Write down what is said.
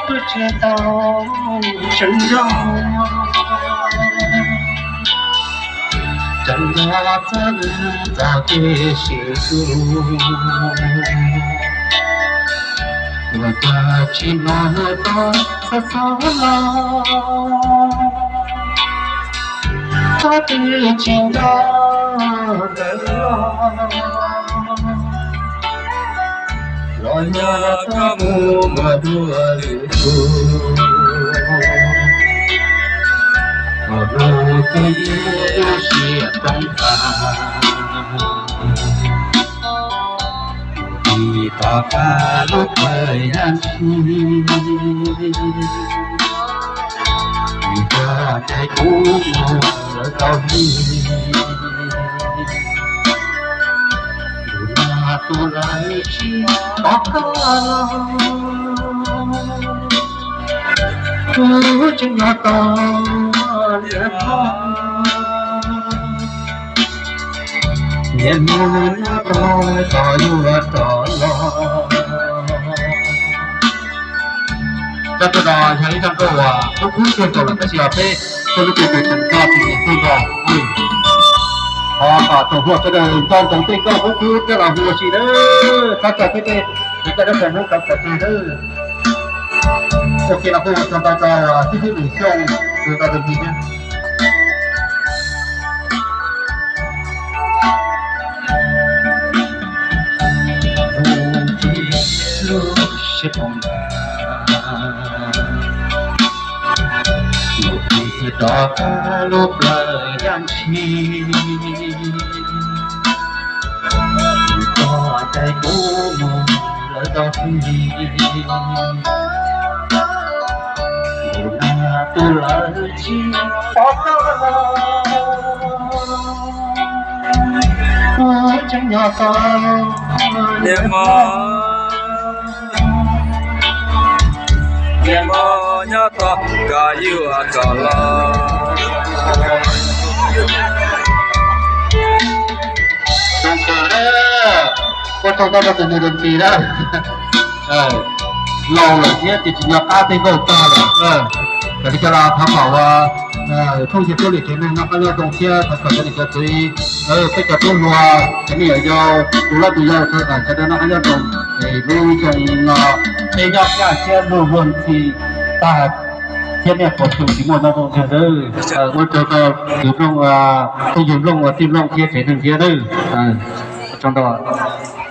Tsis tau tseem nco, tseem nco txog nws txoj kev sib hlub, ua cas tsis hnov nws tau xav xav los, txhob twb tsis nco ntawm los, los yog koj mus muaj dua lwm tus, ua rau kuv ib lub siab poob tag. Vim tom qab lub plawv yaj ntshis, vim koj cais kuv mus lawm tau hli, tus no tus lawv tsis pom koj los, kuv tseem nco tau niam hmo, niam hmo nyob rau tom yuav rov los. Zaj twg no yog ib zaj nkauj uas kub kub kawg nkaus lawm tab sis os peb tuaj lub twg tus tseem nco tsis nco tej nkauj, thov kom tsoom hluas sawv daws nco ntsoov tej nkauj kub kub coj los hu ua si nawb. Thov txog peb tej kwv tij neej tsa Hmoob txhua txhua tus nawb. Ua ke los kuj ua tsaug ntau rau xib hwb Lwm Xyooj tus tau tus ntxim thiab. Lub siab poob tag, lub siab tom qab lub plawv yaj ntshis, koj cais kuv mus lawm tau hli, tus no tus lawv tsis pom koj los, kuv tseem nco tau niam hmo, niam hmo nyob tod koj yuav rov los. Ua tsaug ntau rau tus niam tus txiv na, laus lawm thiab ces tsis nco qab tej nkauj tag lawm. Raws li cov los thov kom ua phooj ywg tub lim kev neeg noj qab nyob zoo thiab thov kom cov niam cov txiv, peb cov tub hluas cov me nyuam yaus tus loj tus yau thov kom sawv daws noj qab nyob zoo, es lub xyoo no peb nyob kaj siab luag luag ntxhi tag thiab niaj puas xyoo tsis muaj noj zoo ntag. Ua tsaug rau tus Nplooj, phooj ywg Nplooj ua tij Nplooj thiab tsev neeg thiab nawb. Ua tsaug ntau.